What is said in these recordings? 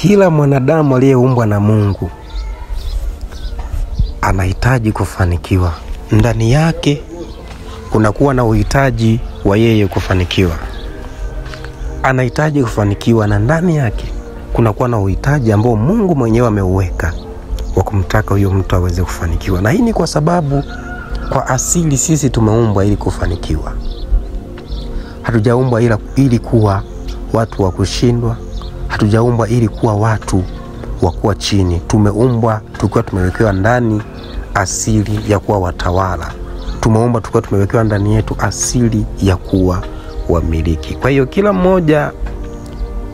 Kila mwanadamu aliyeumbwa na Mungu anahitaji kufanikiwa. Ndani yake kunakuwa na uhitaji wa yeye kufanikiwa. Anahitaji kufanikiwa na ndani yake kunakuwa na uhitaji ambao Mungu mwenyewe ameuweka wa kumtaka huyo mtu aweze kufanikiwa. Na hii ni kwa sababu kwa asili sisi tumeumbwa ili kufanikiwa. Hatujaumbwa ili kuwa watu wa kushindwa. Hatujaumbwa ili kuwa watu wa kuwa chini. Tumeumbwa tukiwa tumewekewa ndani asili ya kuwa watawala. Tumeumbwa tukiwa tumewekewa ndani yetu asili ya kuwa wamiliki. Kwa hiyo kila mmoja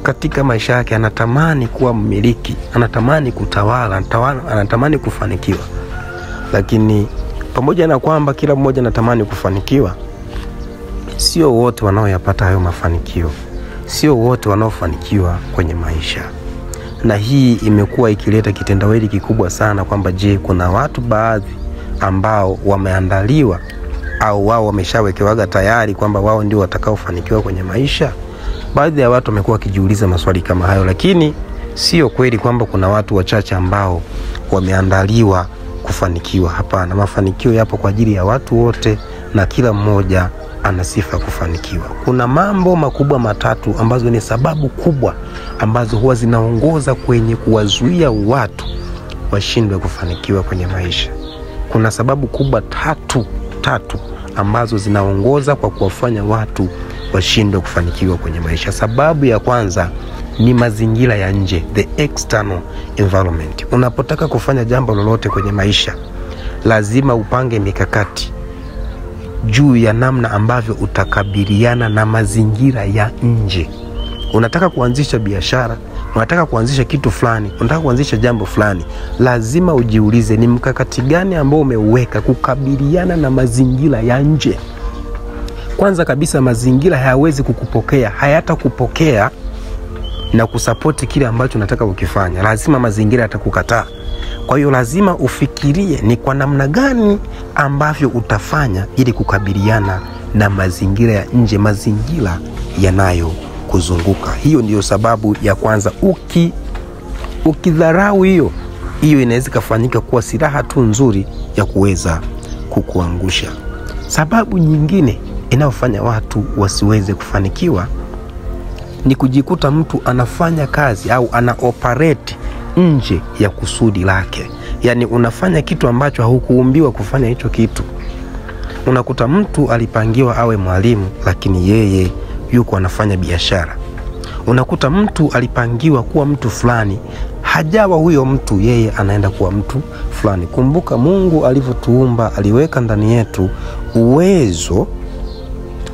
katika maisha yake anatamani kuwa mmiliki, anatamani kutawala, anatamani kufanikiwa. Lakini pamoja na kwamba kila mmoja anatamani kufanikiwa, sio wote wanaoyapata hayo mafanikio. Sio wote wanaofanikiwa kwenye maisha. Na hii imekuwa ikileta kitendawili kikubwa sana kwamba je, kuna watu baadhi ambao wameandaliwa au wao wameshawekewaga tayari kwamba wao ndio watakaofanikiwa kwenye maisha? Baadhi ya watu wamekuwa wakijiuliza maswali kama hayo, lakini sio kweli kwamba kuna watu wachache ambao wameandaliwa kufanikiwa. Hapana, mafanikio yapo kwa ajili ya watu wote na kila mmoja ana sifa kufanikiwa. Kuna mambo makubwa matatu ambazo ni sababu kubwa ambazo huwa zinaongoza kwenye kuwazuia watu washindwe kufanikiwa kwenye maisha. Kuna sababu kubwa tatu ambazo zinaongoza kwa kuwafanya watu washindwe kufanikiwa kwenye maisha. Sababu ya kwanza ni mazingira ya nje, the external environment. Unapotaka kufanya jambo lolote kwenye maisha, lazima upange mikakati juu ya namna ambavyo utakabiliana na mazingira ya nje. Unataka kuanzisha biashara, unataka kuanzisha kitu fulani, unataka kuanzisha jambo fulani, lazima ujiulize ni mkakati gani ambao umeuweka kukabiliana na mazingira ya nje. Kwanza kabisa, mazingira hayawezi kukupokea, hayatakupokea na kusapoti kile ambacho unataka kukifanya. Lazima mazingira yatakukataa. Kwa hiyo lazima ufikirie ni kwa namna gani ambavyo utafanya ili kukabiliana na mazingira ya nje, mazingira yanayokuzunguka. Hiyo ndiyo sababu ya kwanza. Ukidharau hiyo inaweza kufanyika kuwa silaha tu nzuri ya kuweza kukuangusha. Sababu nyingine inayofanya watu wasiweze kufanikiwa ni kujikuta mtu anafanya kazi au ana operate nje ya kusudi lake. Yani unafanya kitu ambacho haukuumbiwa kufanya hicho kitu. Unakuta mtu alipangiwa awe mwalimu, lakini yeye yuko anafanya biashara. Unakuta mtu alipangiwa kuwa mtu fulani, hajawa huyo mtu, yeye anaenda kuwa mtu fulani. Kumbuka Mungu alivyotuumba aliweka ndani yetu uwezo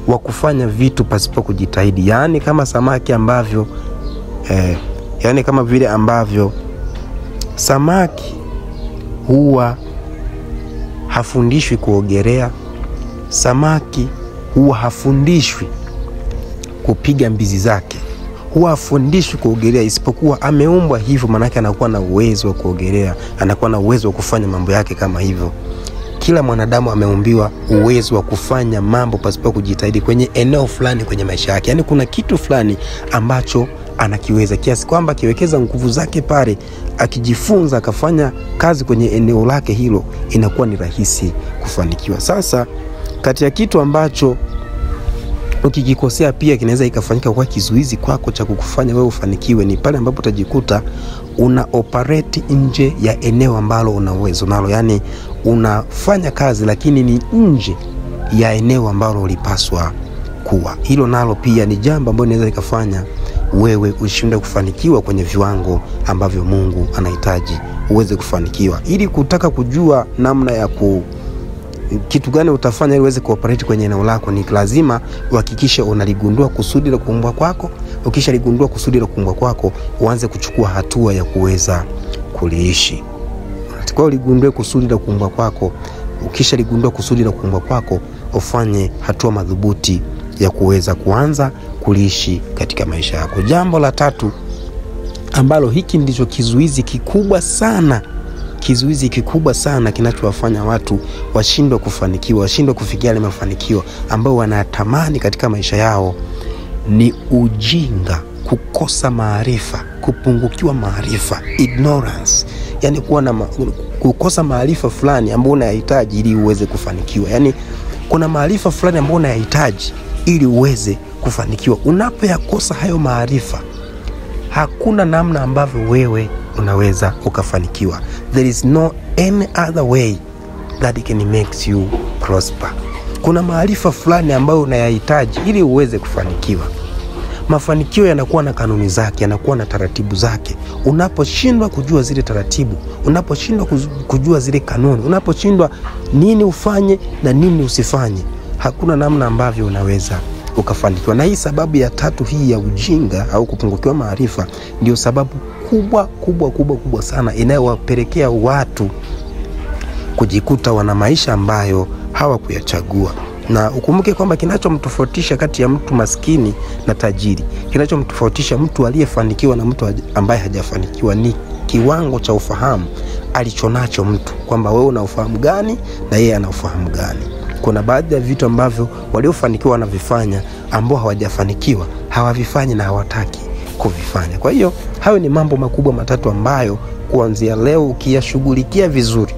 wa kufanya vitu pasipo kujitahidi. Yani kama samaki ambavyo yani kama vile ambavyo samaki huwa hafundishwi kuogelea, samaki huwa hafundishwi kupiga mbizi zake, huwa hafundishwi kuogelea, isipokuwa ameumbwa hivyo. Manake anakuwa na uwezo wa kuogelea, anakuwa na uwezo wa kufanya mambo yake kama hivyo. Kila mwanadamu ameumbiwa uwezo wa kufanya mambo pasipo kujitahidi kwenye eneo fulani kwenye maisha yake. Yani kuna kitu fulani ambacho anakiweza kiasi kwamba akiwekeza nguvu zake pale, akijifunza akafanya kazi kwenye eneo lake hilo, inakuwa ni rahisi kufanikiwa. Sasa kati ya kitu ambacho ukikikosea pia kinaweza ikafanyika kwa kizuizi kwako cha kukufanya wewe ufanikiwe ni pale ambapo utajikuta una operate nje ya eneo ambalo una uwezo nalo. Yani unafanya kazi lakini ni nje ya eneo ambalo ulipaswa kuwa. Hilo nalo pia ni jambo ambalo linaweza likafanya wewe ushinde kufanikiwa kwenye viwango ambavyo Mungu anahitaji uweze kufanikiwa. Ili kutaka kujua namna ya kitu gani utafanya ili uweze kuoperate kwenye eneo lako, ni lazima uhakikishe unaligundua kusudi la kuumbwa kwako. Ukishaligundua kusudi la kuumbwa kwako, uanze kuchukua hatua ya kuweza kuliishi. Kwa hiyo ligundue kusudi la kuumbwa kwako. Ukishaligundua kusudi la kuumbwa kwako, ufanye hatua madhubuti ya kuweza kuanza kuliishi katika maisha yako. Jambo la tatu ambalo hiki ndicho kizuizi kikubwa sana, kizuizi kikubwa sana kinachowafanya watu washindwe kufanikiwa, washindwe kufikia yale mafanikio ambayo wanatamani katika maisha yao, ni ujinga, kukosa maarifa. kupungukiwa maarifa, ignorance, yani kuwa na kukosa maarifa fulani ambayo unayahitaji ili uweze kufanikiwa. Yani kuna maarifa fulani ambayo unayahitaji ili uweze kufanikiwa. Unapoyakosa hayo maarifa, hakuna namna ambavyo wewe unaweza ukafanikiwa. There is no any other way that can make you prosper. Kuna maarifa fulani ambayo unayahitaji ili uweze kufanikiwa. Mafanikio yanakuwa na kanuni zake, yanakuwa na taratibu zake. Unaposhindwa kujua zile taratibu, unaposhindwa kujua zile kanuni, unaposhindwa nini ufanye na nini usifanye, hakuna namna ambavyo unaweza ukafanikiwa. Na hii sababu ya tatu hii ya ujinga au kupungukiwa maarifa ndio sababu kubwa kubwa kubwa kubwa sana inayowapelekea watu kujikuta wana maisha ambayo hawakuyachagua. Na ukumbuke kwamba kinachomtofautisha kati ya mtu maskini na tajiri, kinachomtofautisha mtu aliyefanikiwa na mtu ambaye hajafanikiwa ni kiwango cha ufahamu alichonacho mtu, kwamba wewe una ufahamu gani na yeye ana ufahamu gani. Kuna baadhi ya vitu ambavyo waliofanikiwa wanavifanya, ambao hawajafanikiwa hawavifanyi na hawataki kuvifanya. Kwa hiyo hayo ni mambo makubwa matatu ambayo kuanzia leo ukiyashughulikia vizuri,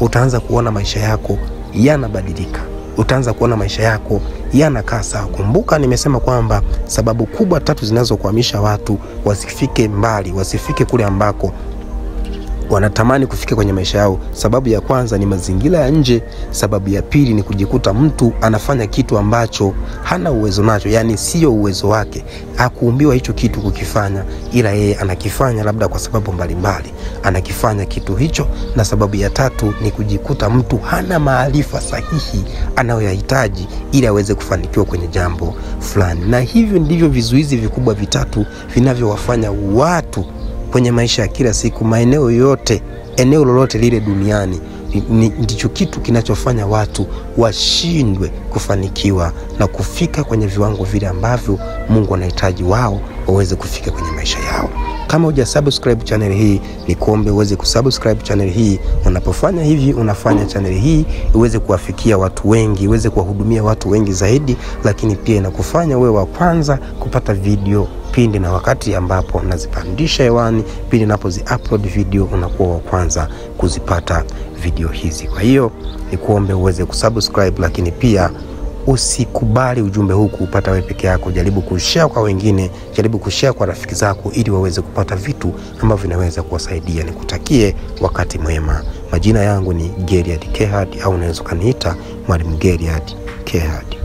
utaanza kuona maisha yako yanabadilika, utaanza kuona maisha yako yanakaa sawa. Kumbuka nimesema kwamba sababu kubwa tatu zinazokwamisha watu wasifike mbali, wasifike kule ambako wanatamani kufika kwenye maisha yao. Sababu ya kwanza ni mazingira ya nje. Sababu ya pili ni kujikuta mtu anafanya kitu ambacho hana uwezo nacho, yani sio uwezo wake, hakuumbiwa hicho kitu kukifanya, ila yeye anakifanya labda kwa sababu mbalimbali anakifanya kitu hicho. Na sababu ya tatu ni kujikuta mtu hana maarifa sahihi anayoyahitaji ili aweze kufanikiwa kwenye jambo fulani. Na hivyo ndivyo vizuizi vikubwa vitatu vinavyowafanya watu kwenye maisha ya kila siku, maeneo yote, eneo lolote lile duniani, ndicho kitu kinachofanya watu washindwe kufanikiwa na kufika kwenye viwango vile ambavyo Mungu anahitaji wao waweze kufika kwenye maisha yao. Kama hujasubscribe channel hii, nikuombe uweze kusubscribe channel hii. Unapofanya hivi, unafanya channel hii iweze kuwafikia watu wengi, iweze kuwahudumia watu wengi zaidi, lakini pia inakufanya wewe wa kwanza kupata video pindi na wakati ambapo nazipandisha hewani, pindi napozi upload video unakuwa wa kwanza kuzipata video hizi. Kwa hiyo nikuombe uweze kusubscribe, lakini pia usikubali ujumbe huu kuupata wewe peke yako. Jaribu kushare kwa wengine, jaribu kushare kwa rafiki zako ili waweze kupata vitu ambavyo vinaweza kuwasaidia. Nikutakie wakati mwema. Majina yangu ni Gerald Kehad, au unaweza kuniita Mwalimu Gerald Kehad.